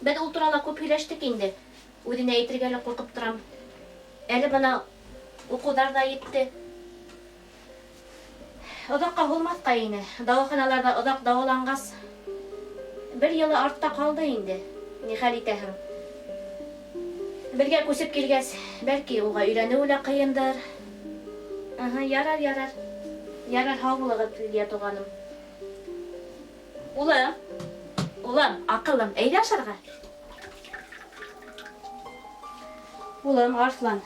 Беҙ ул турала күп һөйләштек инде. Үҙенә әйтергә лә ҡурҡып торам. Әле бына уҡыуҙар ҙа етте. Оҙаҡҡа һуҙмаҫҡа ине. Дауаханаларҙа оҙаҡ дауаланғас, бер йылы артта ҡалды инде. Ни хәл итәһең? Беҙгә күсеп килгәс, бәлки, уға өйрәнеүе лә ҡыйындыр. Ыһы, ярар, ярар. Ярар, һау булығыҙ, Лилия туғаным. Улым, улым, аҡыллым, әйҙә ашарға. Улым, Арыҫлан,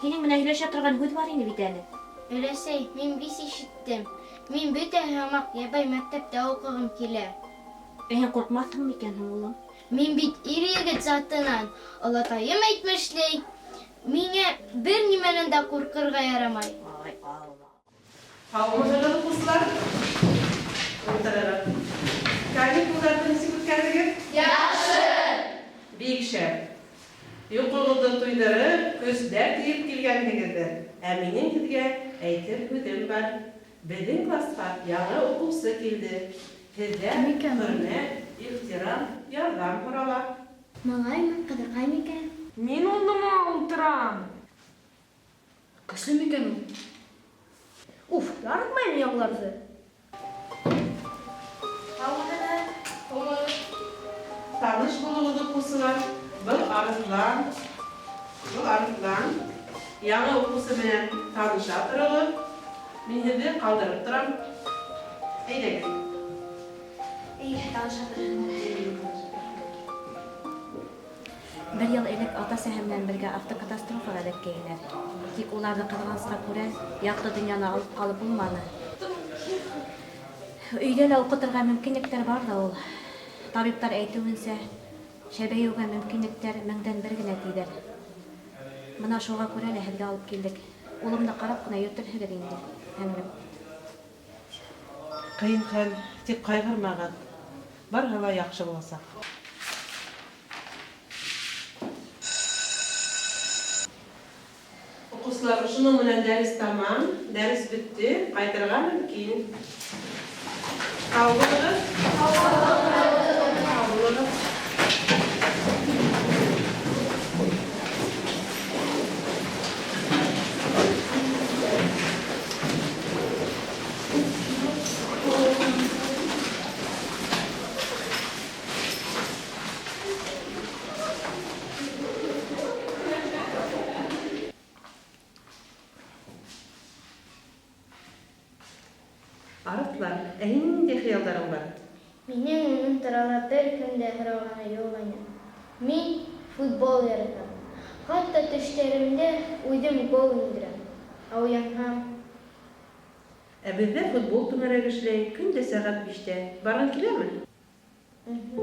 һинең менән һөйләшә торған һүҙ бар ине бит әле. Өләсәй, мин бис ишеттем. Мин бөтәһе һымаҡ ябай мәктәптә уҡығым килә. Ә һин ҡурҡмаҫһың микән һуң, улым? Мин бит ир-егет затынан. Олатайым әйтмешләй, миңә бер нимәнән дә ҡурҡырға ярамай. Ай, Алла. Һаумыһыгыз, укучылар! Утырыгыз. Каникулларны ничек үткәрдегез? Яхшы! Бик шәп! Йокыгызны туйдырып, көч-дәрт җыеп килгәнһегездер. Ә минем сезгә әйтер һүзем бар. Безнең класска яңа укучы килде. Кем Сездән икән ул? хөрмәт, ихтирам, ярдәм сорала. Малаймы, кызыкай микән? Мин алдыңа утырам. Көсле микән ул? Уф, яратмайм мин аңларҙы. Һаумыһығыҙ! Таныш булыгыз, укучылар. Был Арыслан. Был Арыслан. Яңа укучы белән таныша торыгыз. Мин һеҙҙе ҡалдырып торам. Әйҙәгеҙ. Әйе, таныша торһондар. Бер йыл элек ата-әсәһе менән бергә автокатастрофаға эләккәйнеләр. Тик уларҙы, ҡыҙғанысҡа күрә, яҡты донъяны алып ҡалып булманы. Өйҙә лә уҡытырға мөмкинлектәр бар ҙа ул. Табиптар әйтеүенсә, шәбәйеүгә мөмкинлектәр меңдән бер генә, тиҙәр. Бына шуға күрә лә һеҙгә алып килдек. Улымды ҡарап ҡына йөрөтерһегеҙ инде, һеңлем. Ҡыйын хәл, тик ҡайғырмағыҙ, барыһы ла яҡшы буласаҡ. Укучылар, шуның менән дәрес тәмам, дәрес бетте, кайтырга мөмкин. Сау булыгыз. Сау булыгыз. Арыслан, ә һинең нинди хыялдарың бар? Минең уның турала бер кем дә һорағаны юҡ ине. Мин футбол яратам. Хатта төштәремдә үҙем гол индерәм. Ә уянһам. Ә бездә футбол түңәрәге эшләй, көн дә сәгать биштә. Баргың киләме? Уһу.